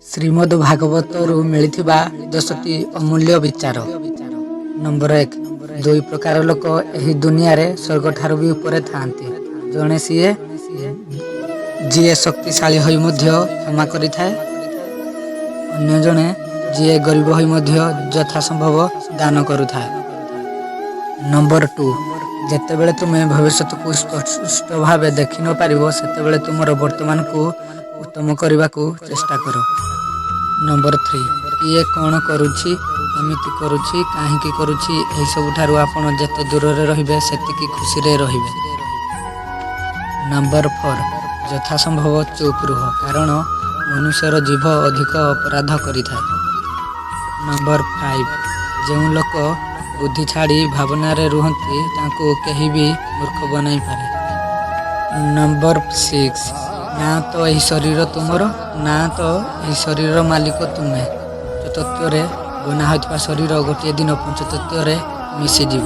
ଶ୍ରୀମଦ ଭାଗବତରୁ ମିଳିଥିବା 10ଟି ଅମୂଲ୍ୟ ବିଚାର। ନମ୍ବର 1, ଦୁଇ ପ୍ରକାର ଲୋକ ଏହି ଦୁନିଆରେ ସ୍ୱର୍ଗଠାରୁ ବି ଉପରେ ଥାଆନ୍ତି। ଜଣେ ସିଏ, ଯିଏ ଶକ୍ତିଶାଳୀ ହୋଇ ମଧ୍ୟ କ୍ଷମା କରିଥାଏ। ଅନ୍ୟ ଜଣେ ଯିଏ ଗରିବ ହୋଇ ମଧ୍ୟ ଯଥାସମ୍ଭବ ଦାନ କରୁଥାଏ। ନମ୍ବର 2, ଯେତେବେଳେ ତୁମେ ଭବିଷ୍ୟତକୁ ସ୍ପଷ୍ଟ ଭାବେ ଦେଖି ନ ପାରିବ, ସେତେବେଳେ ତୁମର ବର୍ତ୍ତମାନକୁ ଉତ୍ତମ କରିବାକୁ ଚେଷ୍ଟା କର। ନମ୍ବର 3, କିଏ କ'ଣ କରୁଛି, କେମିତି କରୁଛି, କାହିଁକି କରୁଛି, ଏହିସବୁ ଠାରୁ ଆପଣ ଯେତେ ଦୂରରେ ରହିବେ, ସେତିକି ଖୁସିରେ ରହିବେ। ନମ୍ବର 4, ଯଥାସମ୍ଭବ ଚୁପ୍ ରୁହ, କାରଣ ମନୁଷ୍ୟର ଜିଭ ଅଧିକ ଅପରାଧ କରିଥାଏ। ନମ୍ବର 5, ଯେଉଁ ଲୋକ ବୁଦ୍ଧି ଛାଡ଼ି ଭାବନାରେ ରୁହନ୍ତି, ତାଙ୍କୁ କେହି ବି ମୂର୍ଖ ବନାଇପାରେ। ନମ୍ବର 6, ନା ତ ଏହି ଶରୀର ତୁମର, ନା ତ ଏହି ଶରୀରର ମାଲିକ ତୁମେ। ପଞ୍ଚତତ୍ତ୍ୱରେ ବନା ହୋଇଥିବା ଶରୀର ଗୋଟିଏ ଦିନ ପଞ୍ଚତତ୍ତ୍ୱରେ ମିଶିଯିବ।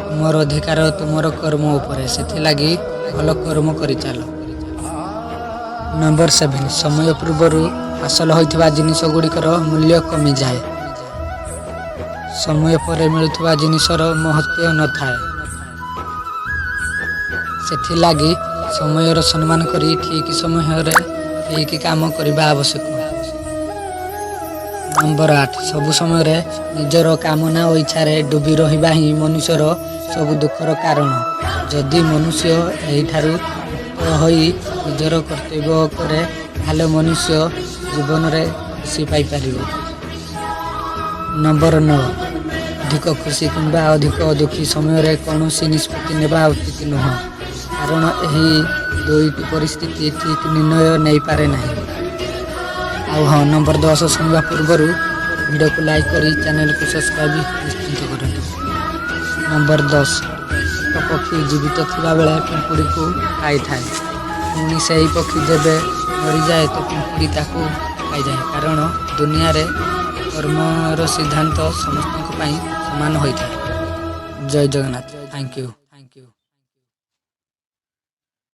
ତୁମର ଅଧିକାର ତୁମର କର୍ମ ଉପରେ, ସେଥିଲାଗି ଭଲ କର୍ମ କରିଚାଲ। ନମ୍ବର 7, ସମୟ ପୂର୍ବରୁ ହାସଲ ହୋଇଥିବା ଜିନିଷ ଗୁଡ଼ିକର ମୂଲ୍ୟ କମିଯାଏ। ସମୟ ପରେ ମିଳୁଥିବା ଜିନିଷର ମହତ୍ତ୍ୱ ନଥାଏ। ସେଥିଲାଗି ସମୟର ସମ୍ମାନ କରି ଠିକ୍ ସମୟରେ ଠିକ୍ କାମ କରିବା ଆବଶ୍ୟକ। ନମ୍ବର 8, ସବୁ ସମୟରେ ନିଜର କାମନା ଓ ଇଚ୍ଛାରେ ଡୁବି ରହିବା ହିଁ ମନୁଷ୍ୟର ସବୁ ଦୁଃଖର କାରଣ। ଯଦି ମନୁଷ୍ୟ ଏହିଠାରୁ ମୁକ୍ତ ହୋଇ ନିଜର କର୍ତ୍ତବ୍ୟ କରେ, ତାହେଲେ ମନୁଷ୍ୟ ଜୀବନରେ ଖୁସି ପାଇପାରିବ। ନମ୍ବର 9, ଅଧିକ ଖୁସି କିମ୍ବା ଅଧିକ ଦୁଃଖୀ ସମୟରେ କୌଣସି ନିଷ୍ପତ୍ତି ନେବା ଉଚିତ ନୁହଁ, କାରଣ ଏହି ଦୁଇଟି ପରିସ୍ଥିତି ଠିକ୍ ନିର୍ଣ୍ଣୟ ନେଇପାରେ ନାହିଁ। ଆଉ ହଁ, ନମ୍ବର 10 ଶୁଣିବା ପୂର୍ବରୁ ଭିଡ଼ିଓକୁ ଲାଇକ୍ କରି ଚ୍ୟାନେଲକୁ ସବସ୍କ୍ରାଇବ୍ ନିଶ୍ଚିତ କରନ୍ତୁ। ନମ୍ବର 10, ଏକ ପକ୍ଷୀ ଜୀବିତ ଥିବାବେଳେ ପିମ୍ପୁଡ଼ିକୁ ଖାଇଥାଏ। ପୁଣି ସେହି ପକ୍ଷୀ ଯେବେ ମରିଯାଏ ତ ପିମ୍ପୁଡ଼ି ତାକୁ ଖାଇଯାଏ, କାରଣ ଦୁନିଆରେ କର୍ମର ସିଦ୍ଧାନ୍ତ ସମସ୍ତଙ୍କ ପାଇଁ ସମାନ ହୋଇଥାଏ। ଜୟ Jagannath. Thank you. Thank you.